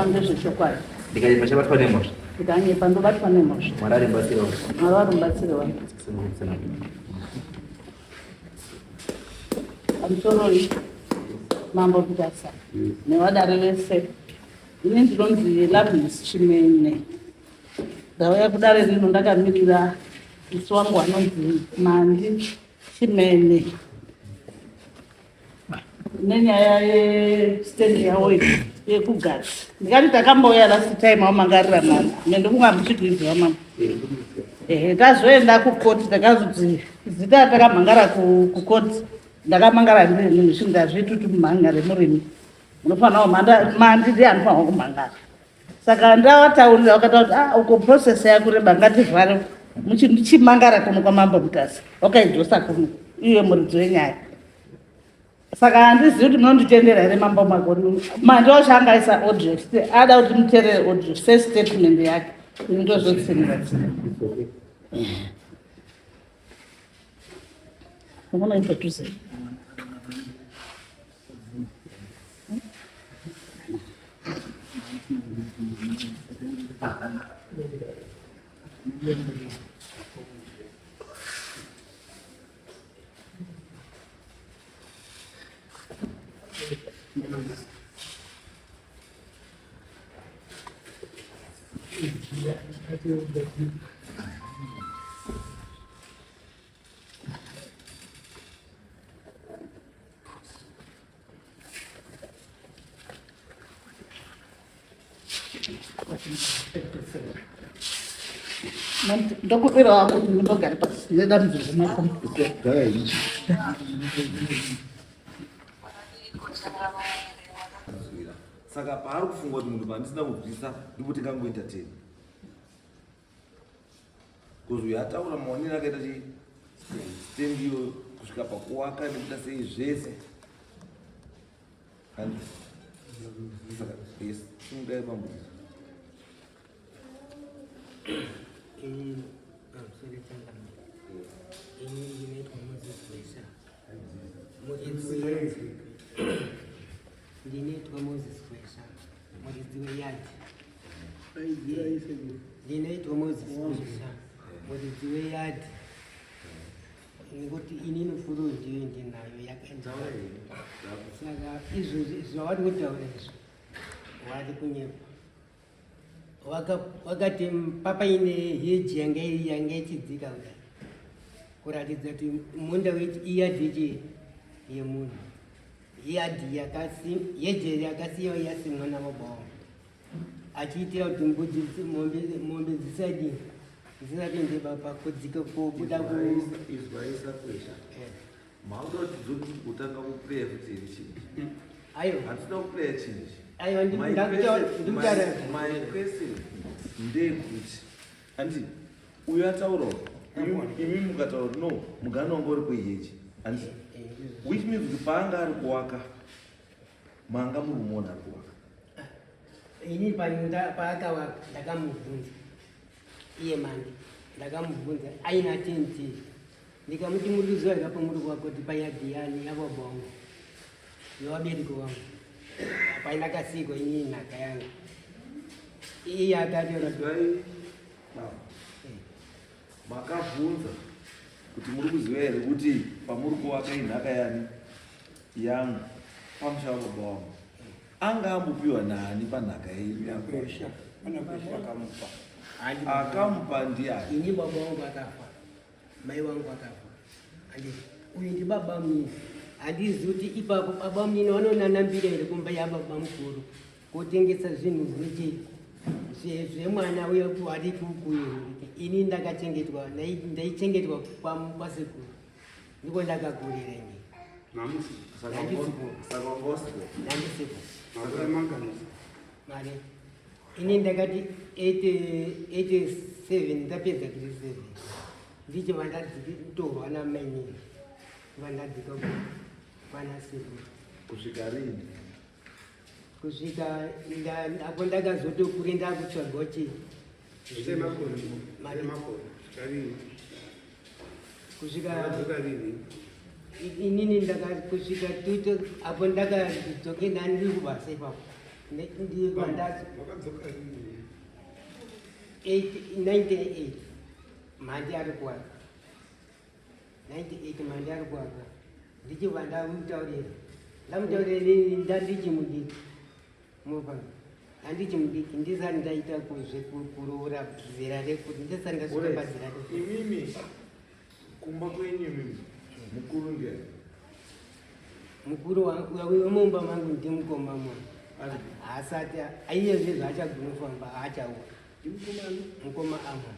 ndezvechokwadi. Ndikanyepa chabatwa nemhosva. Ndikanyepa ndobatwa nemhosva. Mwari ari mubatsiri wangu. Mwari ari mubatsiri wangu. Pamusoroi Mambo Mutasa nevadare vese, ini ndinonzi Loveness Chimene. Ndauya kudare rino ndakamirira sisi wangu anonzi Mandi Chimene nenyaya yestand yavo yekugadzi. Ndikati takambouya last time wamangarira mama, nendokunga muchikuiziva mama. Ehe, tazoenda kukoti takazoti zita takamhangara kukoti ndakamangara ndiri zvinhu ndazviiti kuti mumhangare murimi munofanira kumhanda mandi ndiye anofanirwa kumhangara saka ndavataurira vakataura kuti ah uko process yakureba ngativhare muchimangara kuno kwamambo Mutasa wakaidzosa kuno iye muridzi wenyaya saka handizivi kuti munonditendera here mambo Makoni mandi wacho anga aisa audio ada kuti muterere audio sestatement yake ini ndozotsinira tsina unoimba tuze. Ndokupira wako kuti ndogare pasi nedambudziko mako. Saka paari kufunga kuti munhu pandisina kubvisa ndipo tingangoentertain. Because uyo ataura maonero akaita chi stand iyo kusvika pakuwaka nekuita sei zvese. And saka yes, simukai bambo. Ini pamusoro changamire. Ini ndinoitwa Moses Gwesha. Muridzi we Ndinoitwa Moses Gwesha. Muridzi weyadhi. Ndinoitwa Moses Gwesha. Muridzi weyadhi. Nekuti inini furo ndiyo ndinayo yakaenda. Saka izvozvi zvavari kutaura izvi vari kunyepa. Wakati papaine heji yanga yanga ichidzika kudai kuratidza kuti munda iyadhi yemunhu iyadhi yeje yakasiyiwa yasimwa nababa wangu achiitira kuti mbudzi mombe dzisadii dzisapinde pakudzika kubuda ku izwaisakwesha Mauda kuti dzoti kutanga kuplaya futi here chinhu? Aiwa. Hatisina kuplaya chinhu ichi. Aiwa ndikutaura. My question ndeyekuti andi uyo ataura imi mukataura kuti no mugano wanga uri kweheji andi which means kuti paanga ari kuwaka manga muri kumuona ari kuwaka. Ini paakawaka ndakamubvunza iye manje ndakamubvunza aina TNT ndikamuti muri kuziva here pamuri kuvaka kuti payadhi yani yababa wangu yevabereki vangu hapaina kasikwa inini nhaka yangu iye akati Makabvunza kuti muri kuziva here kuti pamuri kuvaka inhaka yani yangu pamusha wababa wangu anga ambopiwa naani panhaka yenyu akamupa ndiani? Ini baba wangu akafa mai wangu akafa handiti uyu ndibaba munini handizi kuti ipapo baba munini vanonanambira here kumba yababa mukuru kotengesa zvinhu zvechi zvemwana uya ari kukuyu ini ndakachengetwa ndaichengetwa kwasekuru ndiko ndakakurira ini ndandisipo mari ini ndakati 87 ndapedza grade 7 ndicho vandatorwa namainini vandadzika kwana sekuru kusvika rini kusvika apo ndakazotokure ndakutsvagawo chii kusvika inini ndakakusvika tuto apo ndakadzoke ndandiri kubasa ipapo. Ndibva ndazo 98 mhandi ari kuwaka 98 mhandi ari kuwaka ndichibva ndamutaurira ndamutaurira inini ndandichimudiki mupano handichi mudiki ndisati ndaita kuzvekuroora zera rekuti ndisati ndasvika pazera imimi kumba kwenyu imimi mukuru ndiani mukuru wemumba mangu ndimukoma mwana haasati aiyezve zvaachagona kufamba haachaona mukoma amon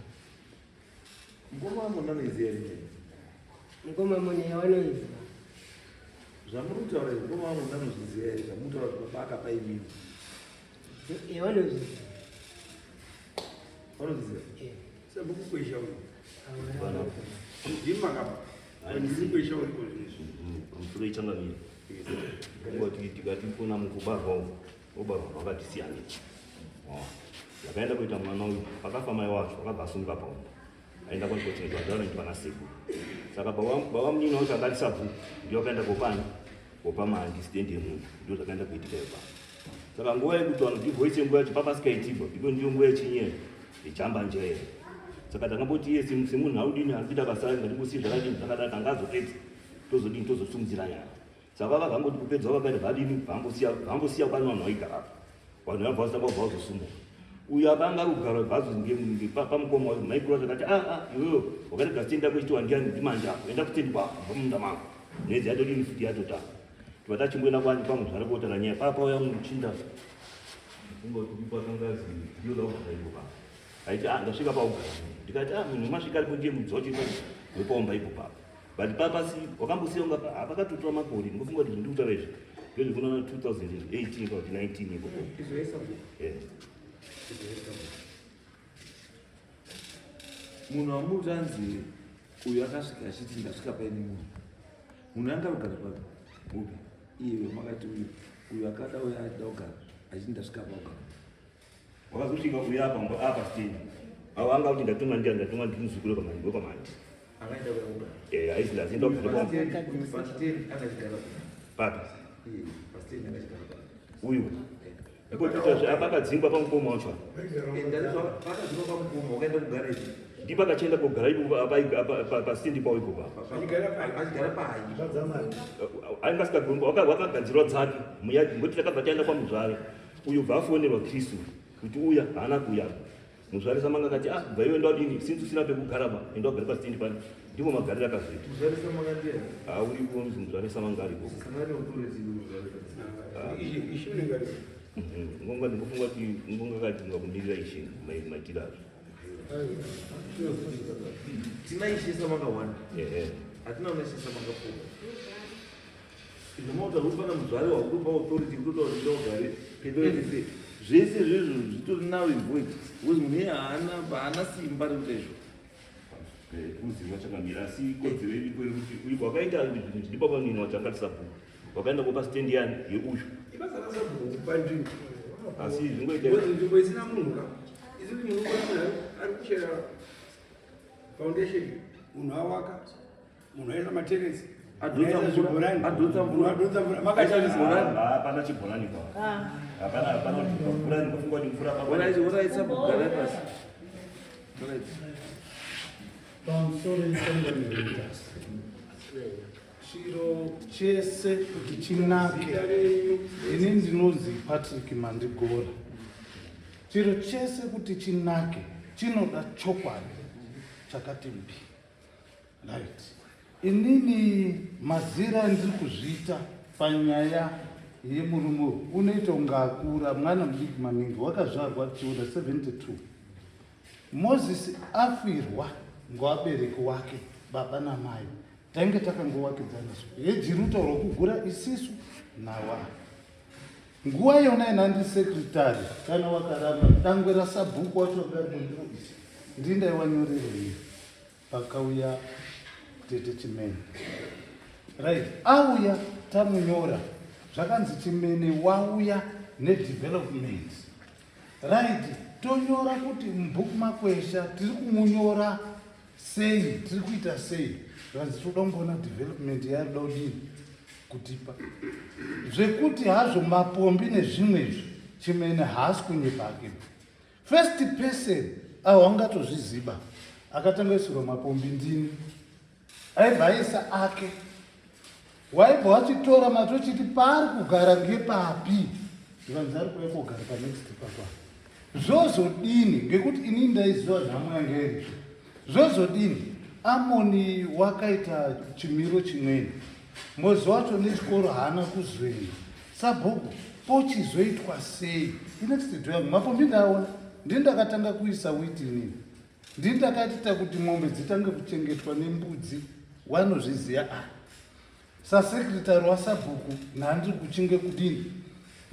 mukoma amon anoiziva here mukoma amon yawanoiziva zvamuri kutaura izvi mukoma amon anozviziva here zvamuri kutaura kuti baba akapa imimi vanozviziva vanozviziva Sabhuku uyu. Ndima kapa. Ndiri kwesha uri kozvinezvi. Pamusoro ichangamire. Ngoti tikati kuna mukubarwa uku, obarwa vakati siyane. Yakaenda kuita mwana uyu, pakafa mai wacho, akabva asumuka paumba. Aenda kwanzochengetwa ndanoitwa nasekuru. Saka baba munini wacho akati sabhuku, ndiyo akaenda kopani, kopa mandi stand yemunhu, ndio zvakaenda kuitika ipapo. Saka nguva yekuti vanhu tivoise nguva yacho papasikaitibwa, ndipo ndiyo nguva yechinyaya, yechamba njee. Saka takamboti iye semunhu audini ari kuita basa rake ngatimbosiye zvakadini zvakadai tanga azopedza tozodini tozosimudzira nyaya. Saka vakangoti kupedza vakaita vadini vambosiya vambosiya kwani vanhu vaigara apa. Vanhu vabva vasanga vabva vazosumuka. Uyu akanga ari kugara bhazi pamukoma wacho maikuru wacho akati ah ah iwewe wakarega sitendi yako ichitiwa ndiani ndimanje ako enda kutendi kwako kubva mumunda mangu. Nhedzi yatodini futi yatotanga. Tibva tachimboenda kwani kwamuzvare kotaura nyaya papa uya muchinda. Kungoti pakangazi ndiyo da kugara ipo papa. Aiti ah ndasvika paugara. Ndikati ah munhu masvika aripo ndiye mudzi wacho ipapo wepaumba ipo papa. But papa si wakambosiya unga pakatotora makore ndinofunga kuti zvindiri kutaura izvi ndezvekuna 2018 kana kuti 19 ikoko. Eh. Munhu wamuti anzi uyu akasvika achiti ndasvika paine munhu. Munhu anga kugara papi? Upi? Iye makati uyu uyu akada uya achida kugara achiti ndasvika paugara. Wakazosvika uya apa mbo apa stendi. Awo anga kuti ndatumwa ndiani ndatumwa ndimuzukuru pamandi wepamandi. Akaenda kuya kugara. Eh aisi ndazinda kugara Pa uyu pa stendi akachigara papi. Iye pa stendi akachigara papi. Uyu. Ndipo apa akadzingwa pamukoma wacho. Pakadzingwa pamukoma wakaenda kugara ipi? Ndipo akachienda kugara ipo apa pa stendi pawo ipo pa. Achigara pai. Ainga asikagomba wakagadzirwa dzake. Muya ngoti takabva taenda kwamuzvare. Uyu bva afonerwa Kristu kuti uya haana kuuya. Muzvare Samanga akati ah bva iwe ndodini since usina pekugara ba enda wagara pasitendi pano. Ndipo magariro akazoita. Muzvare Samanga ndiye. Ah uripo muzvare Samanga ariko. Sangani authority muzvare Samanga. Ishe unenge ari. Ngonga ndinofunga kuti ngonga kati ngakumirira ishe maitiro azvo. Tina ishe Samanga 1. Ehe. Hatina una ishe Samanga 4. Izvo ufana muzvare wakutopa authority kutoda kuti ndogare pedoitise zvese zvezvo zvitori now in void because munhu iye haana haana simba rekuita izvo kuziva chakamira asi kodzero iripo yekuti uyu wakaita ndipo panini wacho akati sabhuku wakaenda kopa stendi yani yeuyu Ibasa rasabhuku panzvimbo. asi zvingoita Ngozi nzvimbo isina munhu ka. Isi kuti munhu munhu ari kuchera foundation, munhu awaka, munhu aisa materesi, Adhonza munhu aisa mvura, zvibhorani, adhonza mvura. munhu adhonza mvura. Makaita Aisa zvibhorani. hapana chibhorani pa hapana hapana kuti mvura ndinofunga kuti mvura Alright, alright, sabhuku garai pasi. Alright. Pamusoro yesanganiritas chiro chese kuti chinake ini ndinonzi Patrick Mandigora chiro chese kuti chinake chinoda chokwadi chakati mbi right inini mazira andiri kuzviita panyaya yemurume uyu unoita kunge akura mwana mudiki maningi wakazvarwa tichiona 72 Moses afirwa ngoabereki wake baba namai tainge takangowakidzana so yejiruta rwokugura isisu nawa nguva yona ina ndi sekretary kana wakaramba dangwe rasabhuku wacho akaripo ndii ndaiwanyorerei pakauya tete Chimene right auya tamunyora zvakanzi Chimene wauya nedevelopment right tonyora kuti mubhuku makwesha tiri kumunyora sei tiri kuita sei zvanzi toda kumboona development yaarida kudini kutipa zvekuti hazvo mapombi nezvimwe izvi. Chimene haasi kunyepa hake. First person awo angatozviziba akatanga isirwa mapombi ndini. Aibva aisa ake. Waibva wachitora matochiti paari kugara ngepapi. Zvikanzi ari kuuya kogara panext papa. Zvozodini ngekuti ini ndaiziva nhamo yanga iripo. Zvozodini Amoni wakaita chimiro chimweni. Mwedzi wacho nechikoro haana kuzoenda. Sabhuku pochizoitwa sei? Inext door yangu mapombi ndaona. Ndini ndakatanga kuisa witi inini. Ndini ndakaita kuti mombe dzitange kuchengetwa nembudzi. Wanozviziva ah. Sasekretary wasabhuku nhandiri kuchinge kudini?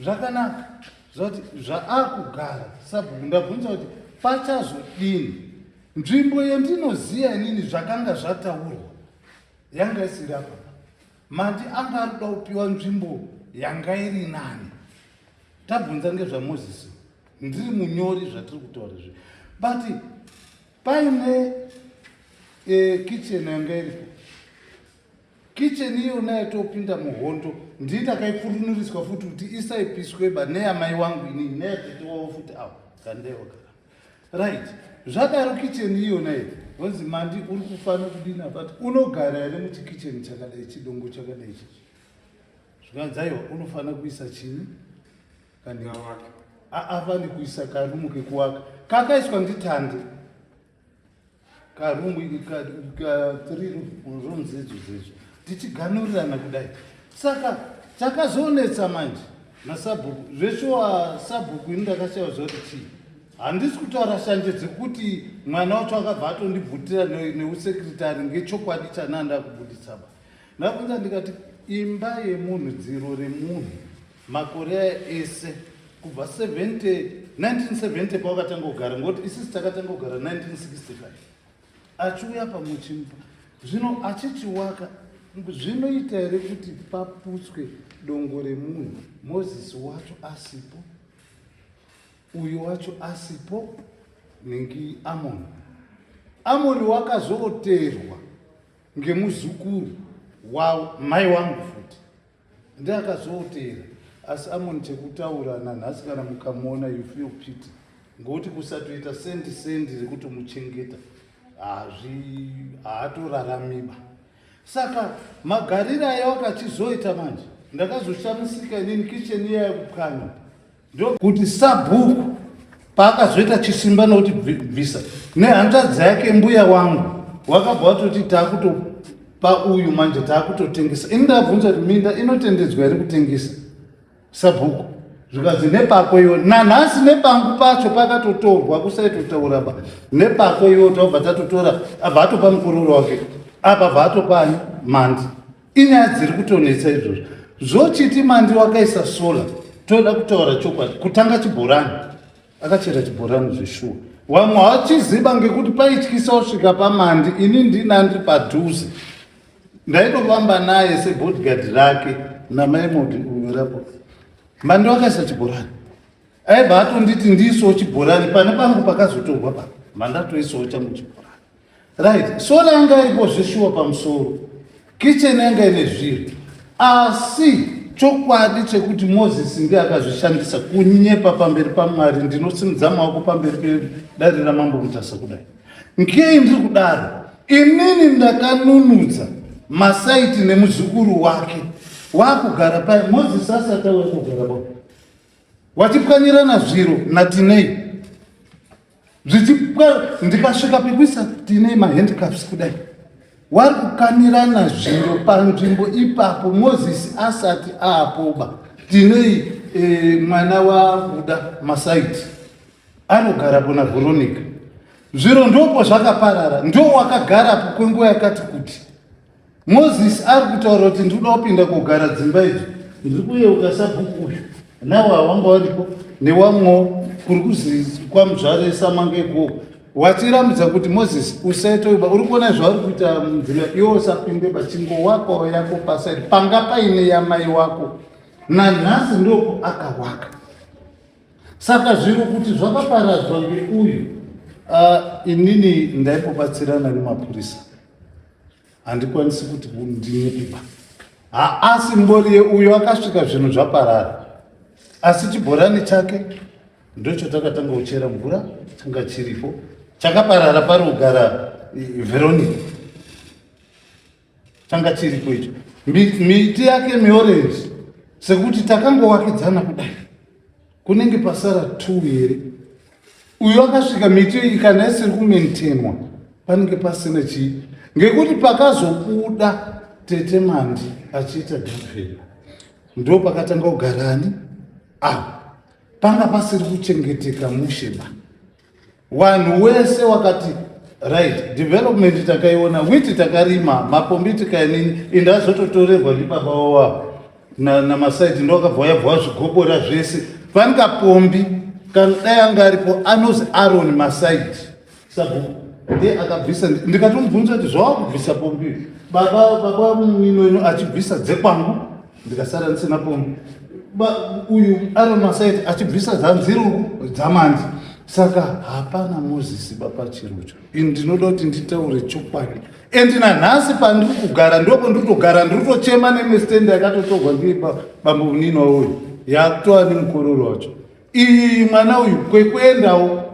Zvakanaka. Zvati zvaakugara sabhuku ndabvunza kuti pachazodini? Nzvimbo yendinoziva inini zvakanga zvataurwa yanga isiri apa. Mandi anga ari kuda kupiwa nzvimbo yanga iri nani. Tabvunza ngezvaMozisi. Ndiri munyori zvatiri kutaura izvi. But paine e, kitchen yanga iripo. Kitchen iyona yatopinda muhondo ndini ndakaifurunuriswa futi kuti isaipiswe ba neyamai wangu inini neyatete wavo futi avo kandewagara. Right. Zvadaro kitchen iyona iyi vonzi mandi uri kufana kudini apa unogara here muchikitchen chakadai chidongo chakadai chichi zvikanzi aiwa unofana kuisa chini kani afani kuisa karumu kekuwaka kakaiswa nditande karumu ka three rooms idzo dzedzo tichiganurirana kudai saka chakazonetsa manje nasabhuku zveshuwa sabhuku ini ndakashaiwa zvakuti chii handisi kutaura shanje dzekuti mwana wacho akabva atondibvutira neusekretary ngechokwadi chananda kubuditsa ba ndabvunza ndikati imba yemunhu dziro remunhu makore aya ese kubva 70 1970 pawakatanga kugara ngokuti isisi takatanga kugara 1965 achiuya pamuchimupa zvino achichiwaka zvinoita here kuti paputswe dongo remunhu mozisi wacho asipo uyu wacho asipo ningi amoni amoni wakazooterwa ngemuzukuru wamai wangu futi Ndiye akazoteera asi Amon chekutaura nanhasi kana mukamuona you feel pity ngokuti kusatoita sendi sendi rekutomuchengeta hazvi haatoraramiba saka magariro aya wakachizoita manje ndakazoshamisika inini kitchen iya yakupwanywa Ndokuti sabhuku paakazoita chisimba nokuti bvisa nehanzvadzi yake mbuya wangu wakabva watoti taakutopa uyu manje taakutotengesa ini ndabvunza kuti minda inotendedzwa here kutengesa sabhuku zvikanzi nepako iwo nanhasi nepangu pacho pakatotorwa kusaitotaura ba nepako iwo tobva tatotora abva atopa mukororo wake apa bva atopani mandi Inyaya dziri kutonetsa izvozvo. Zvochiti Mandi wakaisa solar, toda kutaura chokwadi, kutanga chibhorani. Akachera chibhorani zveshuwa. Wamwe hawachiziba ngekuti paityisa kusvika paMandi, ini ndina ndiri padhuze. Ndaitofamba naye sebodyguard rake namai Modi uyo rapo. Mandi wakaisa chibhorani. Aibva atonditi ndiisewo chibhorani pane pangu pakazotorwa pa. Mandatoisawo changu chibhorani. Right, sola yanga iripo zveshuwa pamusoro. Kitchen yanga ine zviro. Asi chokwadi chekuti Moses ndiye akazvishandisa kunyepa pamberi paMwari ndinosimudza maoko pamberi pedare raMambo Mutasa kudai. Ngei ndiri kudaro? Inini ndakanunudza masaiti nemuzukuru wake wakugara pai Moses asati auya kugara pa wachipwanyirana zviro naTinei zvichipwa ndikasvika pekuisa tine mahandcuffs kudai wari kukanirana zviro panzvimbo ipapo mozisi asati aapoba tinei e, mwana wabuda masaiti anogarapo naveronica zviro ndopo zvakaparara ndo wakagarapo kwenguva yakati kuti Moses ari kutaura kuti ndinoda kupinda kogara dzimba idzo ndiri kuyeuka sabhuku uyu nawo hawanga waripo newamwewo kuri kuzi kwamuzvare samange ikoko wachirambidza kuti Moses usaitoiba uri kuona zvauri kuita munzira iwe usapinde pachingowakawo yako pasaidi panga paine yamai wako nanhasi ndopo akawaka saka zviro kuti zvakaparadzwa ngeuyu uh, inini ndaimbobatsirana nemapurisa handikwanisi kuti ndinyepiba haasi mbori uyo akasvika zvinhu zvaparara Asi chibhorani chake ndocho takatanga kuchera mvura changa chiripo chakaparara pari kugara Veronica changa chiripo icho. Miti yake miorenji sekuti takangowakidzana kudai kunenge pasara two here uyu akasvika miti iyi kana isiri kumaintainwa panenge pasina chii ngekuti pakazobuda tete mandi achiita gavhena ndo pakatanga kugarani ava panga pasiri kuchengeteka mushe ba Wanhu wese wakati right development takaiona witi takarima mapombi tikainini indazototorerwa ndibaba wawavo namasaidi ndo akabva wayabva wazvigobora zvese fanika pombi kana dai anga aripo anozi aron masaidi sabhuku ndiye akabvisa ndikatomubvunza kuti zvawakubvisa pombi baba baba munino ino achibvisa dzekwangu ndikasara ndisina pombi uyu Aaron Masaiti achibvisa dzanziruku dzamandi saka hapana Mozisi bapachirucho ini ndinoda kuti nditaure chokwadi and nanhasi pandiri kugara ndipo ndiri kutogara ndiri kutochema nemestendi yakatotogwa ndiye bambo munini uyu yakutova nemukororo wacho iyi mwana uyu kwekuendawo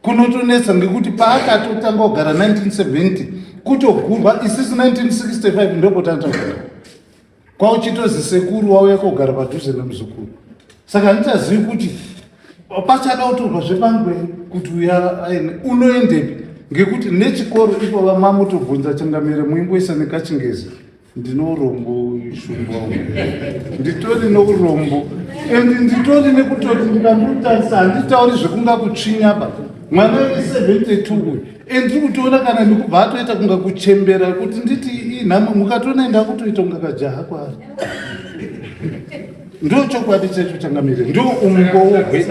kunotonetsa ngekuti paakatotanga kugara 1970 kutogurwa isisi 1965 ndipo tatagara kwauchitozi sekuru wauya kogara padhuze nemuzukuru saka handichazivi kuti pachada kutorwa zvepangwe kuti uya aine unoendepi ngekuti nechikoro ipo vamamutobvunza changamire muingoisa nekachingezi ndino urombo shumba nditori nourombo and nditori nekutoti ndikandotarisa handitauri zvekunga kutsvinyaba mwana we72 uyu and ndiri kutoona kana ndikubva atoita kunga kuchembera kuti nditi inhamo mukatoona ndakutoita kunga kajaha kwaari ndo chokwadi chacho changamire ndo umbowo hwedu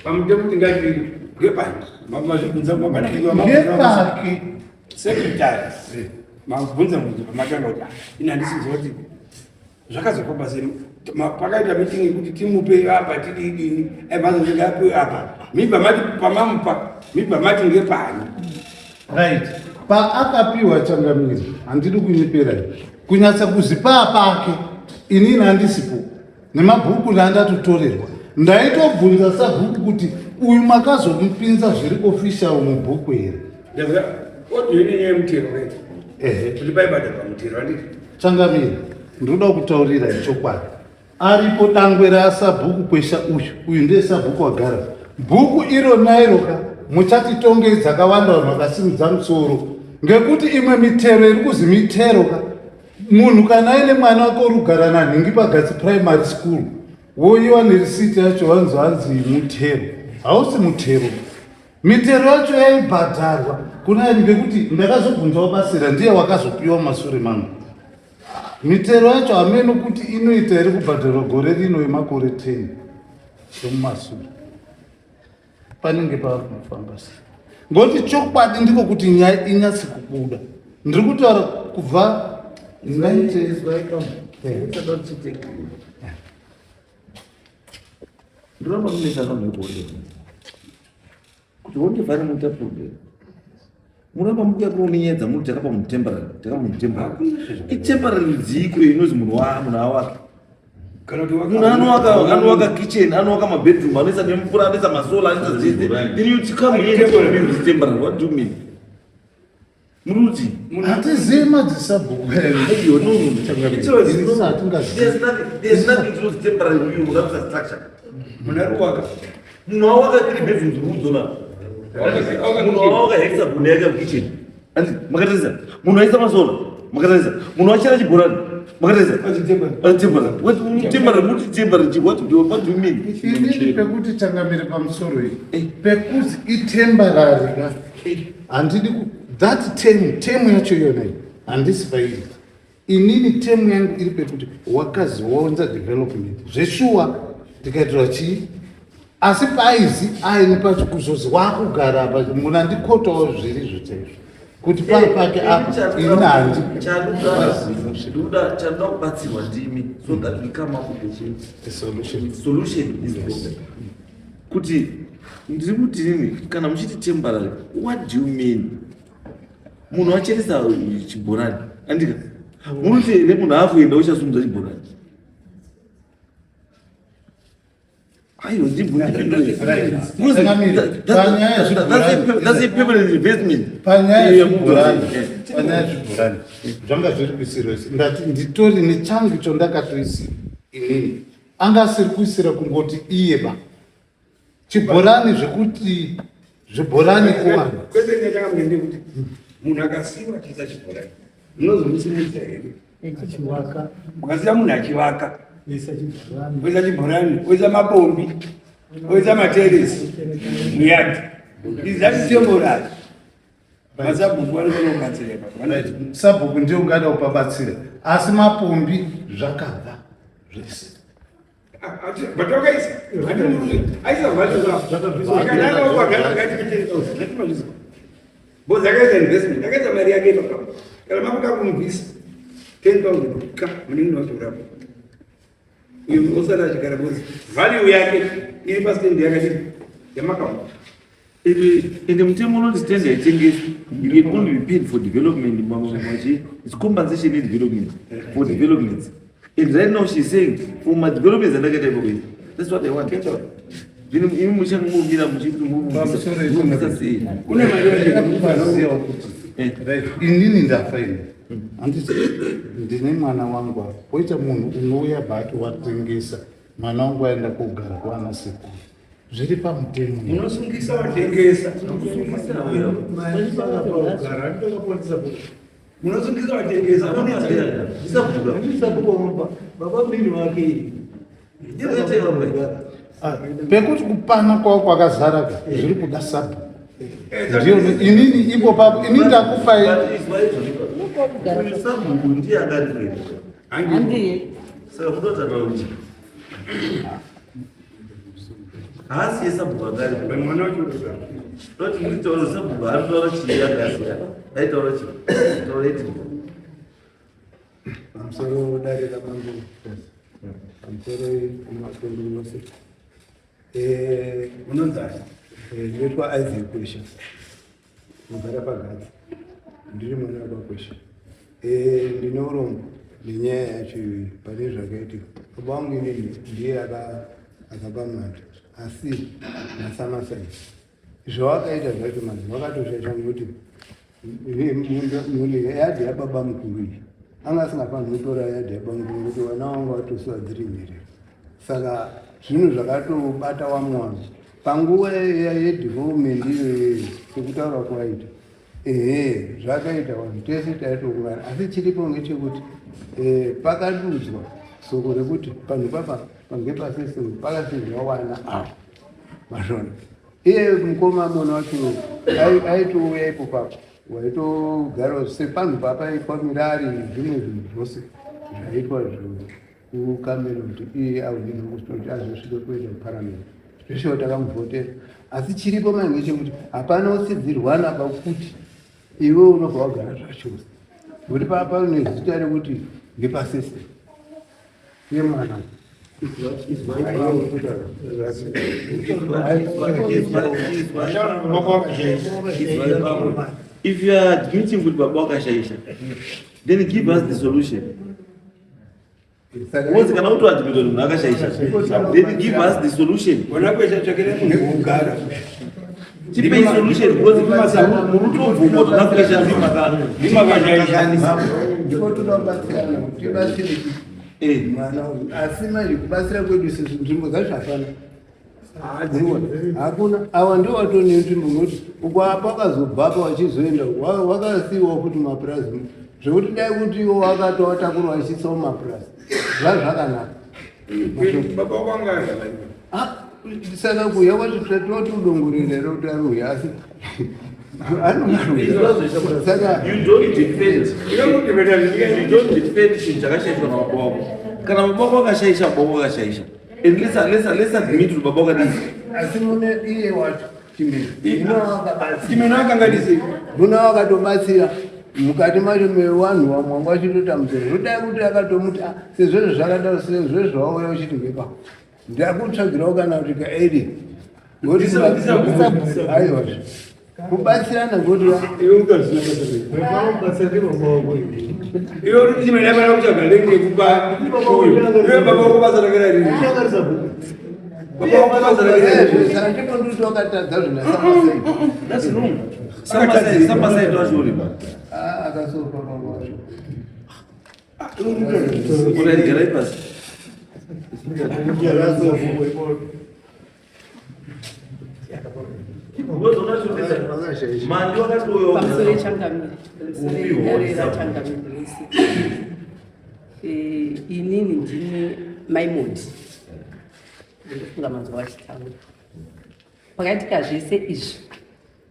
pamutemo tingati ngepake secretary mabvunza mubvunzo pamatanga kuti ini handisi kuziva kuti zvakazofamba sei pakaita meeting yekuti timupe apa tidii dini aibazozvingapiwe apa mibva mati pamamupa mibva mati ngepani right paakapiwa changamire handidi kunyeperai kunyatsa kuzipaa pake inini handisipo nemabhuku ndandatotorerwa ndaitobvunza sabhuku kuti uyu makazomupinza zviri official mubhuku here changamire ndinoda kutaurira chokwadi aripo dangwe rasabhuku kwesha uyu uyu ndiye sabhuku wagara bhuku iro nairo ka muchatitongei dzakawanda vanhu vakasimudza musoro ngekuti imwe mitero iri kuzi mitero ka munhu kana aine mwana wake uri kugara nanhingi pagatsi primary school woiwa nerisiti yacho vanzi hanzi mutero hausi mutero mitero yacho yaibhadharwa kuna ngekuti ndakazobvunzawo basira ndiye wakazopiwa masure mangu mitero yacho hameno kuti inoita here kubhadharwa gore rino yemakore 10 emumasure panenge paakufamba sei ngokuti chokwadi ndiko kuti nyaya inyatsi kubuda ndiri kutaura kubva ndoramba munesana nekuonde kuti wonde vane muita problem muramba mukuya kunonyedza muri takapa munhu temporary takapa munhu temporary itemporary rudziiko inozi munhu wa munhu awaka munhu anowaka anowaka kitchen anowaka mabedroom anoisa nemvura anoisa masola anoisa zvese then you come here and tell me it's temporary what do you mean muri kuti hatizivi madzisabhuku Aiyo, no, no, no. There's nothing, there's nothing to do temporary uyu munhu structure. Munhu ari kuwaka. Munhu awaka three bedrooms rudzona. Munhu awaka hexagon yake kitchen. Andi makatarisa. Munhu aisa masola. Makatarisa. Munhu achera chibhorani. Makatarisa. Temporary. What temporary? What temporary? What do you mean? Inini pekuti changamire pamusoro iyi pekuzi itemporary ka handidi that term term yacho iyona iyi handisi pairi inini term yangu iri pekuti wakaziwanza development zveshuwa ndikaitirwa chii asi paizi aine pacho kuzozi wakugara apa munhu andikotawo zvirizvo chaizvo kuti pari pake apa ini handi chandoda kubatsirwa ndimi so that we come up with a solution solution this problem kuti ndiri kuti nini kana muchiti temporary what do you mean munhu acheresa chibhorani andika munoti here munhu aakuenda uchasumudza chibhorani Aiwa, ndibvunze. That's a permanent investment. Panyaya yezvibhorani, panyaya yezvibhorani, zvanga zviri kuisirwa isi. Ndati nditori nechangu chondakatoisira inini, anga asiri kuisira kungoti iye ba chibhorani, zvekuti zvibhorani kuvanhu. Kwese ndinatanga mugende kuti munhu akasiwa achiisa chibhorani, munozomusimudza here? Achiwaka. Mukasiya munhu achivaka, oisa chibhorani, oisa chibhorani, oisa mapombi, oisa materesi muyadhi, is that temporary? Masabhuku vanofanira kubatsira ipapo. Sabhuku ndiye ungada kupabatsira, asi mapombi zvakabva zvese. But wakaisa aisa because akaisa investment, akaisa mari yake ipapo. Kana makuda kumubvisa 10,000 ka munenge wazorapo, uyu osara achigara because value yake iri pastand yakadii yamakaona. Ende mutemo unoti stand haitengeswi. You can only be paid for development. Machi, it's compensation yedevelopment, for developments. And right now she's saying for my developments andakaita ikoko, that's what I want. Then imi muchangomira muchiti mubvisa sei? Kune mari. Kuziva kuti, right, inini ndafa ini, handiti? Ndine mwana wangu apa, poita munhu unouya bhati watengesa, mwana wangu aenda kogara kwana sekuru, zviri pamutemo. Munosungisa watengesa. Munosungisa watengesa. Baba munini wake. Ah, pekuti kupana kwavo kwakazara ka, zviri kuda sabhuku. Ndiyo inini ipo papo, ini ndakupai. Uyu sabhuku ndiye akati Handiye. Saka munotaura kuti haasi yesabhuku akari mwana wacho urikugara. Toti muritaura sabhuku aritaura chii? Akasiya aitaura chii? Taura iti. Pamusoro dare ramambo, pamusoro kumatundu yose. Unonzani? Ndinoitwa Isaac Kwesha, ndogara paGadzi, ndiri mwana wabaKwesha. Ndine urombo nenyaya yacho iyoyi. Pane zvakaitika, baba vangu inini ndiye akapa manda, asi masamasai zvawakaita zvacho manje wakatoshaisha, nekuti mhuri yadhi yababa mukuru iyi anga asingafaniri kutora yadhi yababa mukuru, nekuti vana vangu vatosiwa dziri nherera. Saka zvinhu zvakatobata wamwe wangu panguva yedevelopment iyoyo, sekutaura kwaita, ehe, zvakaita vanhu tese taitoungana. Asi chiripo ngechekuti pakadudzwa soko rekuti panhu papa pange pasese pakasirwa wana ava mazvona. Iye mukoma mona wacho aitouya ipo papo, waitogara sepanhu papaitwa mirari nezvimwe zvinhu zvose zvaitwa kukamera kuti iye ahwine kuti azosvike kuenda kuparamende. Zveshuwa takamuvhotera, asi chiripo manje ngechekuti hapana usidzirwana pakuti iwe unobva wagara zvachose, nokuti pane zita rekuti ngepasese yemwana. If you are admitting kuti baba wakashaisha, then give us the solution. Wozi kana utoadmita kuti munhu akashaisha, then give us the solution. Ona Kwesha, tsvakira munhu wekugara. Tipei solution, because muri kutobvuma kuti Ndimakashaisha. Ndipo toda kubatsirana kuti tibatsiriki mwana uyu, asi manje kubatsira kwedu isusu nzvimbo dzacho hapana, hadziona, hakuna. Awa ndio watone nzvimbo, nokuti uko apa wakazobvapa wachizoenda wakasiyiwawo futi mapurazi, zvekuti dai kuti iwo wakatowatakura wachiisawo mapurazi zvazvakanaka. Baba wako anga Ah, saka kuuya kwacho tinoti udongorera here kuti ari uya? Asi anongaruya, saka You don't defend, you don't defend chinhu chakashaishwa nababa wako. Kana baba wako akashaisha, baba wako akashaisha, and let's admit kuti baba wakadii. Asi mune iye wacho Chimeno wakabatsira. Chimeno akanganise. Muna wakatobatsira mukati macho mevanhu vamwe vanga vachitotambudzira, zvodai kuti akatomuti, "Ah, sezvozvo zvakadaro, sezvozvo zvauya uchiti ngepa, ndakutsvagirawo kana kuti kaeri." Aiwa, kubatsirana ngoti Iwe ukazvina iwe uri Chimeno afana kutsvaga lenge yekupa uyu. Iwe baba wako basa rakera rini? Saka ndipo nditi wakatadza zvinasamasai. That's wrong. Samasai, samasai wacho uri pa. Ah, akasofa baba wacho. Uri garai pasi. Mandi wakati uyo Pamusoro yechangamire, pamusoro yedare rachangamire vese. Inini ndini Maimoti, ndinofunga manzwa vachitaura. Pakaitika zvese izvi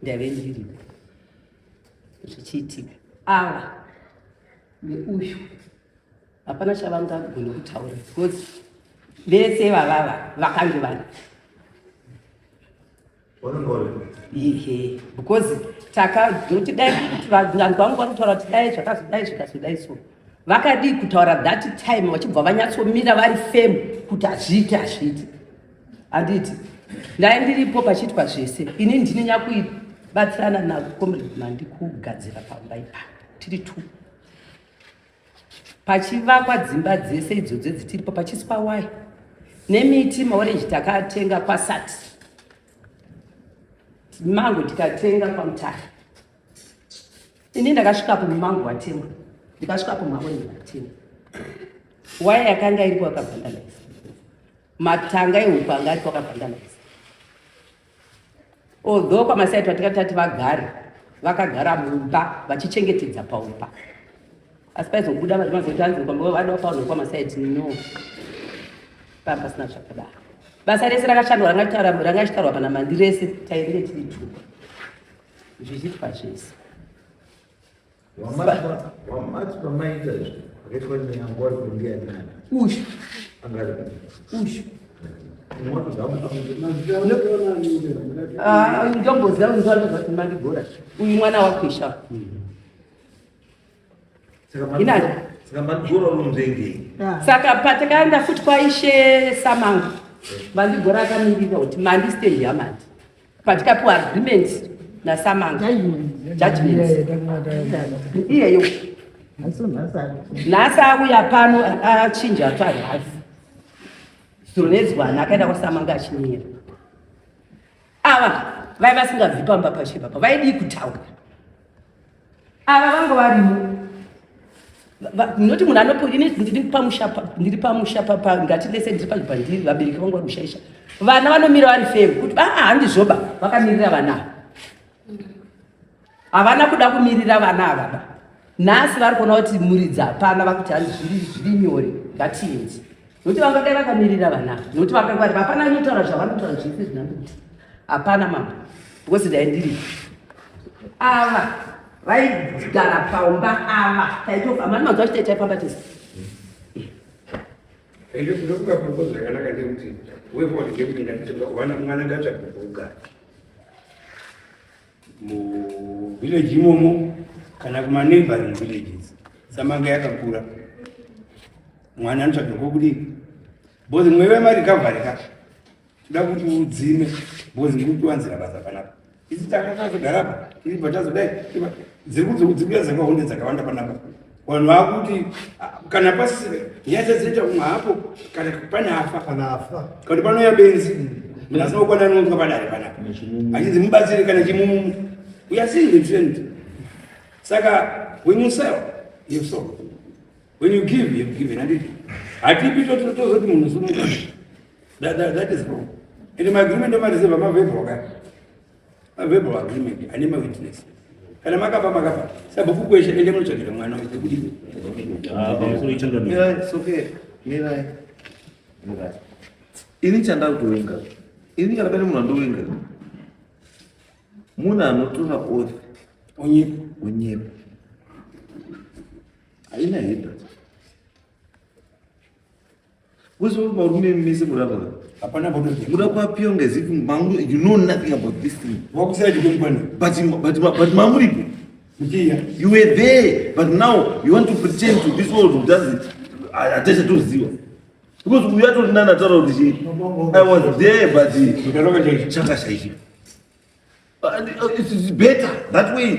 ndaive ndiripo zvichiitika. Ava neuyu hapana chavangagone kutaura because vese vavava vakange vari Ehe, because taka noti dai kuti vanhu vangu vari kutaura kuti dai zvakazodai zvikazodai, so vakadii kutaura that time vachibva vanyatsomira vari firm kuti hazviiti, hazviiti? Handiti ndai ndiripo pachiitwa zvese? Ini ndini nyakuibatsirana nacomrade Mandi kugadzira pamba ipapo, tiri two, pachivakwa dzimba dzese idzodzo dzitiripo, pachiswa waya nemiti. Maorenji takatenga kwasati, mango tikatenga kwaMutare. Ini ndakasvikapo mumango watemwa, ndikasvikapo maorenji atemwa, waya yakanga iripo yakavhandalize, matanga ehuku anga aripo akavhandalize. Although kwamasaiti vatikati vagare, vakagara mumba vachichengetedza paumba, asi paizobuda mazoti anzi vada paunhu kwamasaiti. No, paa pasina zvakadaro. Basa rese rakashandwa ranga richitaurwa pana Mandi rese, tainge tiri two zvichiitwa zvese. Wamati pamaita izvi pakaitwa neyangu ari kunge nani? Ushu. Angari. Ushu. Ah, ndomboziva kuti Mandigora uyu mwana wakwesha. Inani? Saka Mandigora uri munzvengei? Saka patakaenda futi kwaishe Samangu, Mandigora akamirira kuti Mandi stand yaMandi, patikapiwa agreement naSamanga, judgment iyeyo. Nhasi auya pano achinja twarasi zuro nezwana akaenda kwaSamanga achinyera. Ava vai vasingabvi pamba pacho ipapa vaidii kutaura? Ava vange varimo noti munhu anopo. Ini ndiri pamusha ndiri pamusha ngati lese ndiri pandiri, vabereki vangu vari kushaisha, vana vanomira vari firm kuti aa, handizvoba. Vakamirira vana ava, havana kuda kumirira vana ava ba. Nhasi vari kuona kuti muridzi hapana, vakuti hanzi zviri nyore, ngatienzi, nokuti vangadai vakamirira vana ava, nokuti vakangwari hapana anotaura zvavanotaura zvese zvinandokuti hapana mambo, because ndai ndiripo. Ava vaigara paumba ava, taitofamba manzwa chite taifamba tese. Ndokupa proposal yakanaka, ndekuti way forward ndekuti ndati mwana ngatsvage pekugara muvillage imomo kana kumaneighboring villages. Samanga yakakura, mwana anotsvaga kwokudii? Because mweya wemarecovery ka toda kuti udzime, because ndiri kutiwanzira basa panapa. Isi takakazogara apa tiribva tazodai, dziri kudzikuya dzakahonde dzakawanda panapa. Vanhu vakuti kana pasisire nyaya dzadzinoita kumwe hapo, kana pane afa kana afa kana panouya benzi, munhu asina kukwana anonzwa padare panapa achinzi mubatsire, kana chimumumu. We are seeing the trend. Saka when you sell, you sold; when you give, you've given. Handiti hatipi tozoti munhu sumuka? That is wrong. And maagreement amareserva maverbal ka, maverbal agreement ane mawitness. Kana makapa, makapa. Sabhuku kweshe, ende munotsvagira mwana wekudii. Pamusoro ichangamira. Mirai, soke, mirai. Mirai. Ini chanda kutovenga. Ini kana pane munhu andovenga, munhu anotora oath onyepa. Onyepa. Haina heda. Wese varume mese murapa. Hapana bodo. Muda kuappear as if mangu you know nothing about this thing. Wakusira chikwemkwani. But mamuripo. Muchiya. You were there, but now you want to pretend to this world who does it. Hatachatoziva. Because uyu atori nani ataura kuti chii? I was there, but chakashaishika. It's better that way,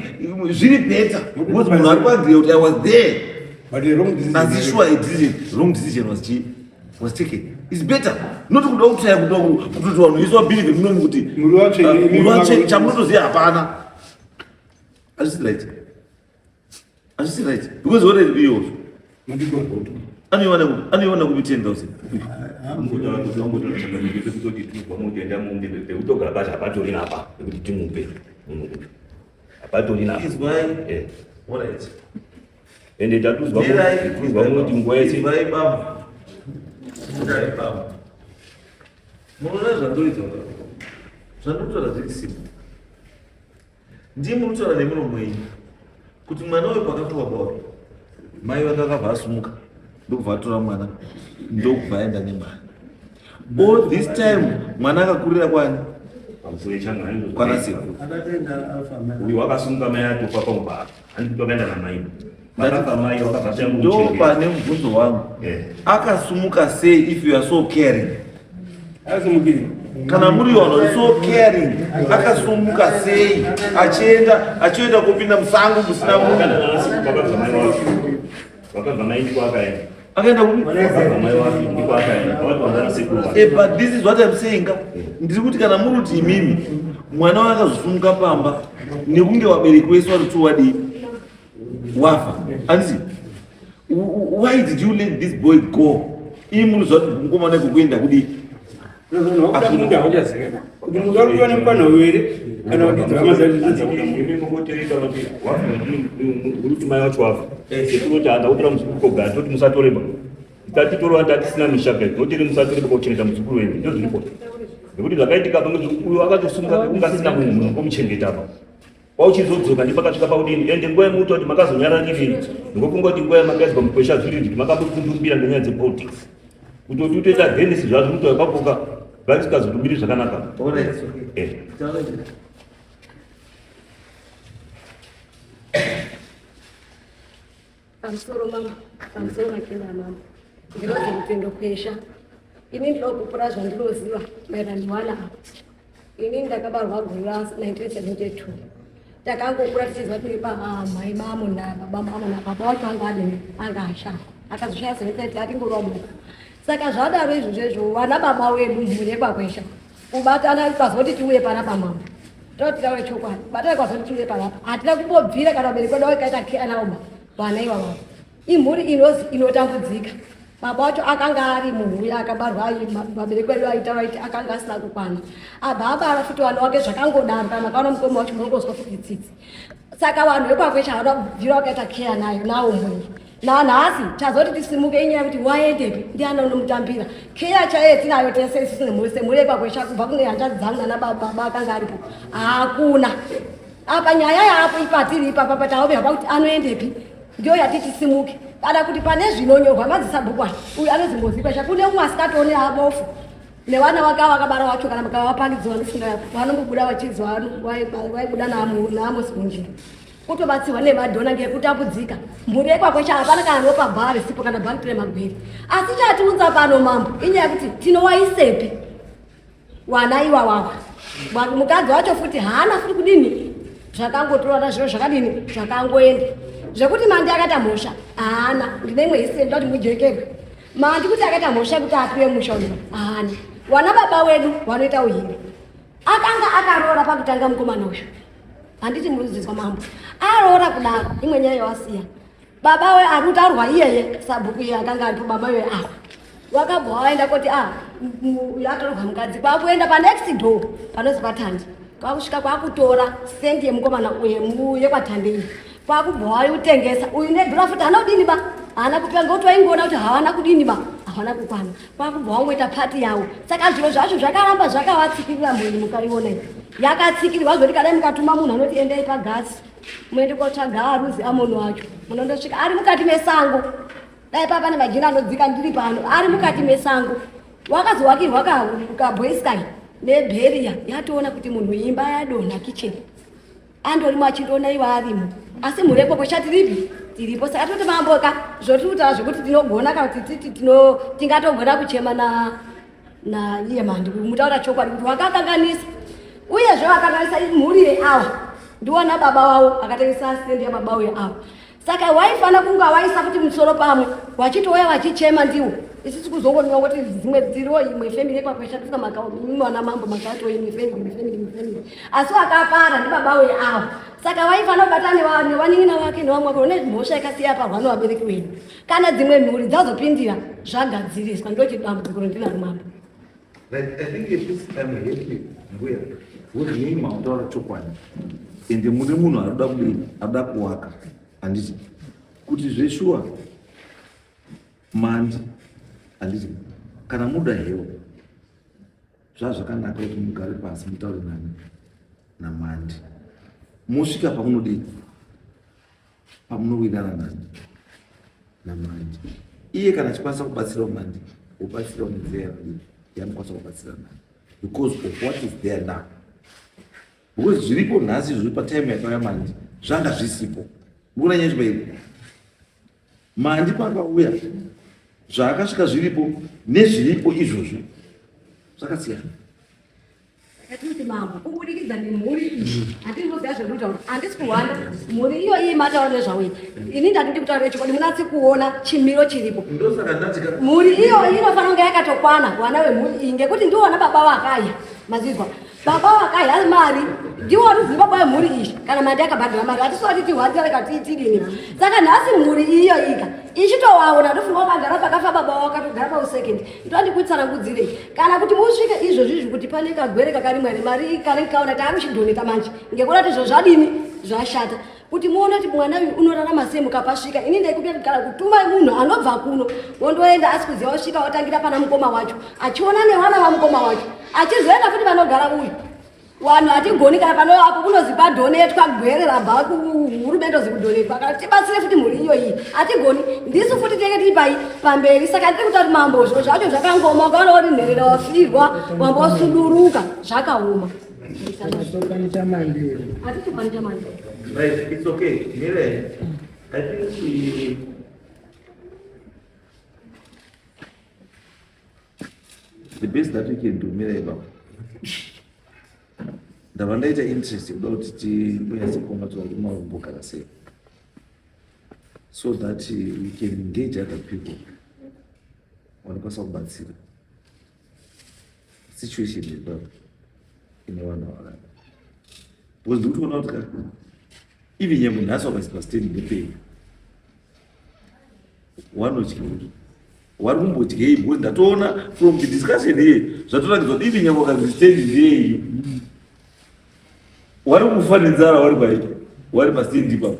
zviri better because munhu ari kuagree kuti I was there. But the wrong decision. Asi sure, a decision, wrong decision was chii? Was taken. Is better not kuda kutsvaya kuda kutoti vanhu vese vabhilivhe munomu kuti Muri chamunotoziva hapana. Hazvisi right, hazvisi right, because already iyo anoiwana kupi 10,000? Pekutogara pacho hapatorina apa pekuti timupe munhu uyu, hapatorina apa. Izwai. Eh. Alright. Ende tatuzwa kuti nguva yese Izwai bambo. Izwai bambo. Munoona zvandoita? Zvandinotaura zviri simple. Ndimi munotaura nemuromo wenyu kuti mwana uyu pakafa baba wake, mai vake akabva asumuka, ndokubva atora mwana, ndokubva aenda nemwana. All this time mwana akakurira kwani? Kwana sekuru. Uyu wakasumuka mai atofa pamubara, handiti? Wakaenda namai, vakafa mai wakabva. Ndo pane mubvunzo wangu. Akasumuka sei if you are so caring? Asumukiri. Kana muri vanhu vari so caring, akasumuka sei achienda kupinda musango musina munhu? Wakabva mai ndiko akaenda. Akaenda kupi? Wakabva mai wake ndiko akaenda, wakatowanza nasekuru wake. But this is what I'm saying ka. Ndiri kuti kana muri kuti imimi mwana wake akazosumuka pamba nekunge vabereki wese vari kuti wadii wafa, handiti? Why did you let this boy go? Ii muri zva kuti mukomana iko kuenda kudii? Wakuda munda hauchazikana kuti munhu ari kuva nemukana uyu here kana kuti dzihama dzacho. Imi mungotereka kuti wafa, uri kuti mai wacho wafa, setinoti handa kutora muzukuru kogara, toti musatoreba, tatitorova tatisina mishaka, totiri musatoreba kochengeta muzukuru wenyu. Ndo zviripo, nekuti zvakaitika pa uyu akatosunga kunga asina munhu munongomuchengeta pa kwauchizodzoka ndipakasvika paudini. Ende nguva yemuta kuti makazonyarara ngokunga kuti nguva yamakaiswa mukwesha zviri kuti makambokundumbira ngenyaya dzepolitics, kutoti utoita against zvazvo kuti ipapoka vaisikazotumiri zvakanaka. Eh. Alright. Pamusoro mambo, pamusoro makenda mambo. Ndinonzi Rutendo Kwesha. Ini ndinokupura zvandinoziva maererano newana ava. Ini ndakabarwa gore ra1972. Takangokura tichiziva tiri pamai mamo nababa mamo, nababa wacho anga adini, anga ashaya, akazoshaya 73 atingorwa muka. Saka zvadaro izvozvo izvo, vana baba wedu, mhuri yekwaKwesha, kubatana kwazoti tiuye panapa mambo, toti taure chokwadi, kubatana kwazoti tiuye panapa, hatina kumbobvira kana vabereki vedu vakaita keanaoma. Vana ivavavo imhuri inozi inotambudzika. Baba wacho akanga ari munhu uya akabarwa vabereki vedu vaitaura kuti akanga asina kukwana, abva abara futi vana wake zvakangodaro. Kana makaona mukoma wacho munongozwa futi tsitsi. Saka vanhu vekwaKwesha havana kubvira vakaita keya nayo nawo mhuri. Nanhasi chazoti tisimuke inyaya yekuti waendepi, ndiani unomutambira. Keya chaiye tinayo tese isusu nemhuri, semhuri yekwaKwesha, kubva kune hanzvadzi dzangu nana baba akanga aripo, hakuna. Apa nyaya yaapo ipatiri ipapa pataomerwa pakuti anoendepi, ndiyo yati tisimuke. Kana kuti pane zvinonyorwa madzisabhukwana uyu anozimbozikwesha, kune umwe asikatooni abofu nevana vake vakabara wacho, kana mukavapangidziwa nofunga vanombobuda vachizwa vaibuda naamosi munjira kutobatsirwa nemadhona ngekutambudzika. Mhuri yekwaKwesha hapana kana nopa bhari sipo kana bhari remagwiri. Asi chatiunza pano mambo inyaya yekuti tinowaisepi wana iwawawa. Mukadzi wacho futi haana futi kudini, zvakangotorana zviro zvakadini, zvakangoenda. Zvekuti Mandi akaita mhosva haana. Ndine imwe history ndoda kuti mujekerwe. Mandi kuti akaita mhosva yekuti apiwe musha uyu haana. Wana baba wedu wanoita uhiri, akanga akaroora pakutanga mukomana uyu, handiti murudzidzwa mambo? Aroora kudaro, imwe nyaya yawasiya baba we ari kutaurwa iyeye sabhuku iye akanga aripo, baba we awa wakabva waenda koti a atorwa mukadzi, kwakuenda panext door panozi paTandi, kwakusvika kwakutora sendi yemukomana uyu yekwaTandi iyi, kwakubva waiutengesa uyu nedhura futi. Haana kudini ba, haana kupiwa ngekuti waingoona kuti hawana kudini ba, hawana kukwana, kwakubva wangoita pati yavo. Saka zviro zvacho zvakaramba zvakavatsikirira. Mhuri mukaiona iyi yakatsikirirwa zvoti kadai mukatuma munhu anoti endai pagasi muende kotsvaga aruzi amunhu wacho, munondosvika ari mukati mesango. Dai papa nemajina anodzika ndiri pano, ari mukati mesango. Wakazowakirwa kaboysky nebheriya yatoona kuti munhu imba yadonha, kitchen andorimo achindoona iwo arimo. Asi mhuri yekoko chatiripi tiripo. Saka toti mamboka zvotiri kutaura zvekuti tinogona kana kuti titi tingatogona kuchema na naiye Mandi mutaura chokwadi kuti wakakanganisa, uyezve vakanganisa mhuri yeawa ndiwana baba wavo akatengesa sendi yababa uyo ava. Saka waifana kunge waisa kuti musoro pamwe, wachitouya vachichema ndiwo. Isusu kuzongonwa kuti dzimwe dziriwo imwe family yekwakwesha ndifika makaona mambo makato imwe family imwe family imwe family. Asi wakapara ndibaba we avo. Saka vaifanira kubata nevanin'ina vake nevamwe vake une mhosva yakasiya parwa nevabereki wenyu. Kana dzimwe mhuri dzazopindira zvagadziriswa ndochidambudziko rondinaro mambo. Right, I think at least I'm happy mbuya because yei mautaura chokwadi ende mune munhu arikuda kudini arikuda kuwaka handiti kuti zveshuwa mandi handiti kana muda hewo zvazvakanaka kuti mugare pasi mutaure nani namandi mosvika pamunodii pamunowirana nani namandi iye kana achikwanisa kubatsirawo mandi wobatsirawo nenzira yakadii yaanokwanisa kubatsira nayo because of what is there now because zviripo nhasi zviri patime yakauya mandi zvanga zvisipo ndikuona nyaya chibairi mandi pakauya zvaakasvika zviripo nezviripo izvozvo zvakasiyana Yatikuti mambo kubudikidza nemhuri iyi handiri kuziva zvekutaura handisi kuhwanda mhuri iyo iyi mataura nezvavo iyi ini ndati ndikutaura chokwadi munatsi kuona chimiro chiripo mhuri iyo inofanira kunge yakatokwana vana vemhuri iyi ngekuti ndiwona baba vakaya mazizwa baba vakaya mari ndiwo ruzivo baba vemhuri iyi kana mandi akabhadhara mari hatisati tihwandira katitidini saka nhasi mhuri iyo ika ichitowaona ndofunga wakagara pakafa baba wakatogara pausekendi ndondikutsanangudzirei kana kuti musvike izvozvi izvi kuti pane kagwere kakarimwa here mari kanenge kaona taakuchidhoneta manje ngekuona kuti izvo zvadini zvashata kuti muone kuti mwana uyu unorarama sei mukapasvika ini ndaikupira kana kutuma munhu anobva kuno wondoenda asi kuziva wasvika watangira pana mukoma wacho achiona nevana vamukoma wacho achizoenda futi vanogara uyu Vanhu hatigoni kana pano apo kunozi padhonetwa gwere rabva kuhurumende ozi kudhonetwa kana tibatsire futi mhuri iyoyi hatigoni ndisu futi tinenge tiri pai pamberi saka ndiri kutaura kuti mambo zviro zvacho zvakangoma ukaona uri nherera wafirwa wamba wasuduruka zvakaoma hatitokwanisa mandiro. Right, it's okay. Mire, I think we the best that we can do mira ipapo ndabva ndaita interest yekuda kuti timbonyatse kuona kuti vari kumarumbogara sei so that we can engage other people vanokwanisa kubatsira situation ipapo ine vanhu vakada because ndikutoona kuti ka even nyangwe nhasi wakaiswa stand nepei wanodyei wari kumbodyei because ndatoona from the discussion here zvatoratidza kuti even nyangwe wakanzi stand ndeyei wari kufa nenzara wari pai wari pastand ipapo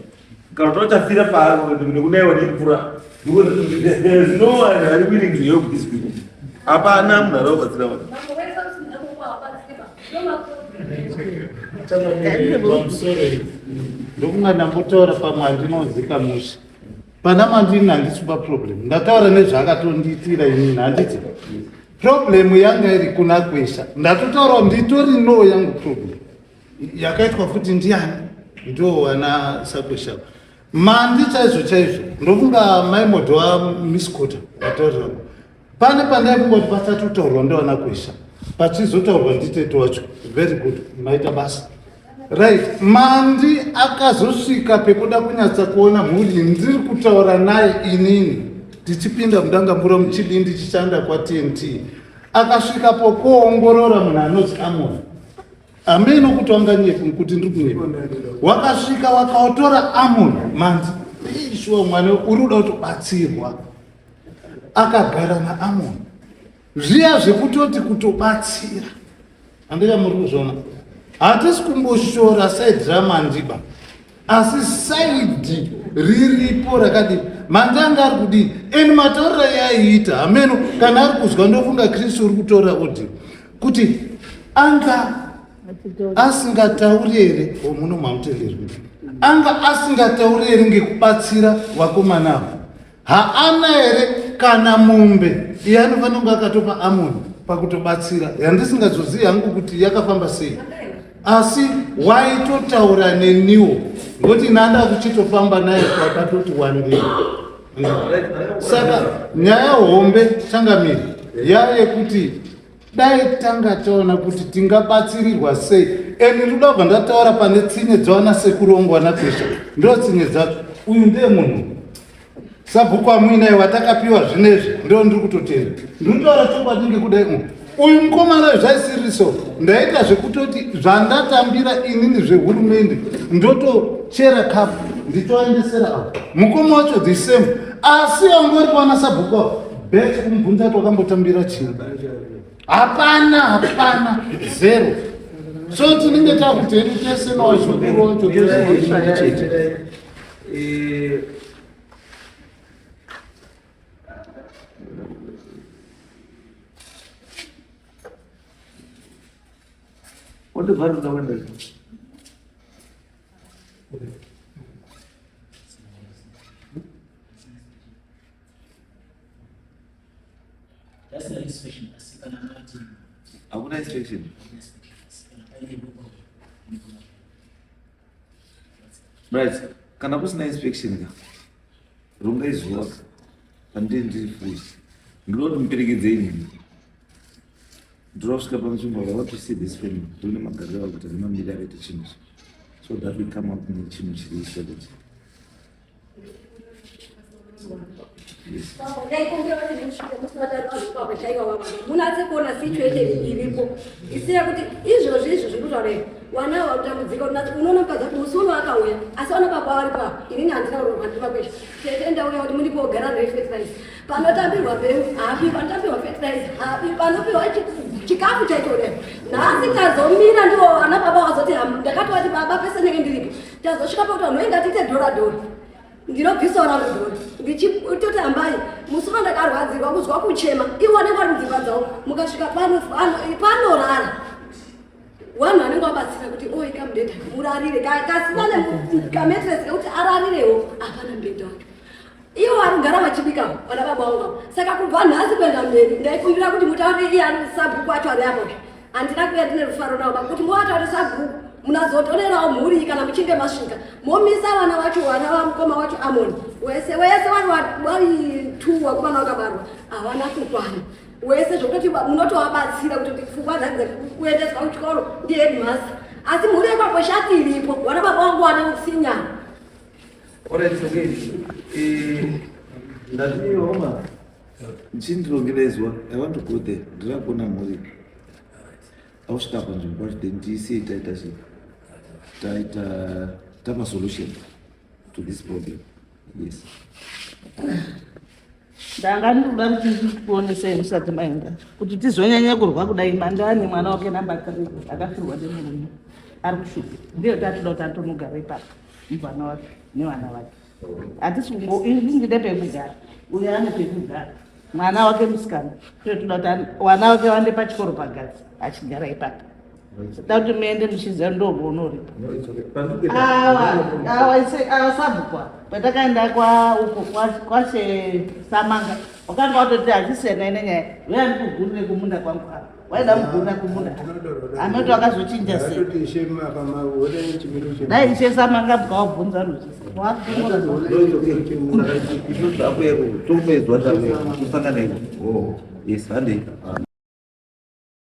kana kuti wachafira paari nekunaiwa nemvura because there's no one ari willing to help these people hapana munhu ari kubatsira vanhu Ndokunga ndambotaura pamwe handinozika mushe. Pana mandini handisi kupa problem. Ndataura nezvaakatondiitira inini handiti. Problem yanga iri kuna Kwesha. Ndatotaura nditori no yangu problem. Yakaitwa futi ndiani? Ndiwo wana saKwesha. Mandi chaizvo chaizvo. Ndofunga mai Modhowa misquota vataurira. Pane pandaifunga kuti pasatotaurwa ndiwana Kwesha. Pachizotaurwa nditete wacho. Very good. Maita basa. Right, Mandi akazosvika pekuda kunyatsa kuona mhuri ndiri kutaura naye inini tichipinda mudangambura muchidindi ndichishanda kwaTNT akasvika pokuongorora munhu anonzi Amon hameno kuti wanganyepa kuti ndiri kunyepa wakasvika wakautora Amon Mandi shuwa mwana uri kuda kutobatsirwa akagara naAmon zviya zvekutoti kutobatsira Handika muri kuzviona. Hatisi kumboshora side raMandiba. Asi side riripo rakadii? Mandi anga ari kudii? And matauriro yaiita hameno kana ari kuzwa ndofunga Kristu uri kutora audio kuti anga asingatauri here muno mamutenderwi anga asingatauri here ngekubatsira vakomana ava Haana here kana mombe iye anofanira kunge akatopa Amoni pakutobatsira yandisingazozivi hangu kuti yakafamba sei asi waitotaura neniwo ngokuti nanda kuchitofamba naye kwakatoti wandei saka nyaya hombe changamire yayekuti dai tanga taona kuti tingabatsirirwa sei and ndoda kubva ndataura pane tsinye dzawana sekuru wangu wana kwesha ndo tsinye dzacho uyu ndiye munhu. Sabhuku amuinaye watakapiwa zvinezvi ndo ndiri kutotenda. Ndinotaura chokwadi ngekudai umu. Uyu mukomana uyu zvaisiriso ndaita zvekutoti zvandatambira inini zvehurumende ndotochera kapu nditoendesera apo. Mukoma wacho the same asi wangori kwana sabhuku apo bet kumubvunza kuti wakambotambira chii. Hapana hapana zero. So tinenge takuti hedu tese nawazukuru wacho tese chete. Hakuna inspection. Right. Kana kusina inspection ka. Rongai zuva ka. Pandiri ndiri free. Ndinoda kuti muperekedze inini. Ndinoda kusvika panzvimbo I want to see this family. Ndine magariro avo kuti nemamiriro akaita chinhu. So that we come up nechinhu chiri solid. Munatse kuona situation iripo isiya kuti izvozvi izvo zviri kutaura wana wakutambudzika unoona mukadzi kuti musi uno akauya asi wana baba vari pa inini handina uromandima kweshe tete ndauya kuti mundipogara nefertilizer panotambirwa mbeu hapi panotambirwa fertilizer hapi panopiwa chikafu chaicho kudai nhasi tazomira ndiwo ana baba vazoti ndakatovati baba pese ndenge ndiripo tazosvika pakuti vanhu vainga tiite dhora dhora ndinobvisawo rangu dhora ndichitoti ambai musi uno ndakarwadzirwa kuzwa kuchema ivo vanenge vari mudzimba dzavo mukasvika panorara vanhu vanenge vabatsira kuti oi kamubhedha murarire kasina kametresi kekuti ararirewo hapana mubhedha wacho ivo vari kugara vachibika vana baba vangu saka kubva nhasi kuenda mberi ndaikumbira kuti mutaure iye ari sabhuku acho ari apo handina kuuya ndine rufaro navo kuti muvataure sabhuku munazotonerawo mhuri kana muchinge masvika momisa vana vacho vana vamukoma wacho amoni wese wese vari two wakomana wakabarwa havana kukwana wese zvokutoti munotovabatsira kuti pfungwa dzake kuendeswa kuchikoro ndiheadmaster asi mhuri yekwapo shati iripo vana baba vangu vane usinyana Alright, okay. Eh, ndatioma ndichindirongera zuva I want to go there ndira kuona mhuri ausvika panzvimbo pacho then tiisiye taita chii taita tapa solution to this problem yes Ndanga ndikuda kuti ndikuonesei musati maenda kuti tizonyanya kurwa kudai mandani mwana wake namba 3 akafirwa nemurume ari kushupa ndiyo tatoda kuti atonogara ipapo mvana wake nevana vake hatisi kungo ini ndine pekugara uyo ane pekugara mwana wake musikana totoda kuti wana wake vande pachikoro pagadzi achigara ipapo da kuti muende muchiziva ndovounoripa awa sabhukwa patakaenda kwauko kwashe samanga wakanga watoti hachisiyana nenyaya uya ndikugurire kumunda kwangu apa waida kugurira kumunda anoti wakazochinja sei dai ishe samanga mukawabvunza ruchisa Yes, handei.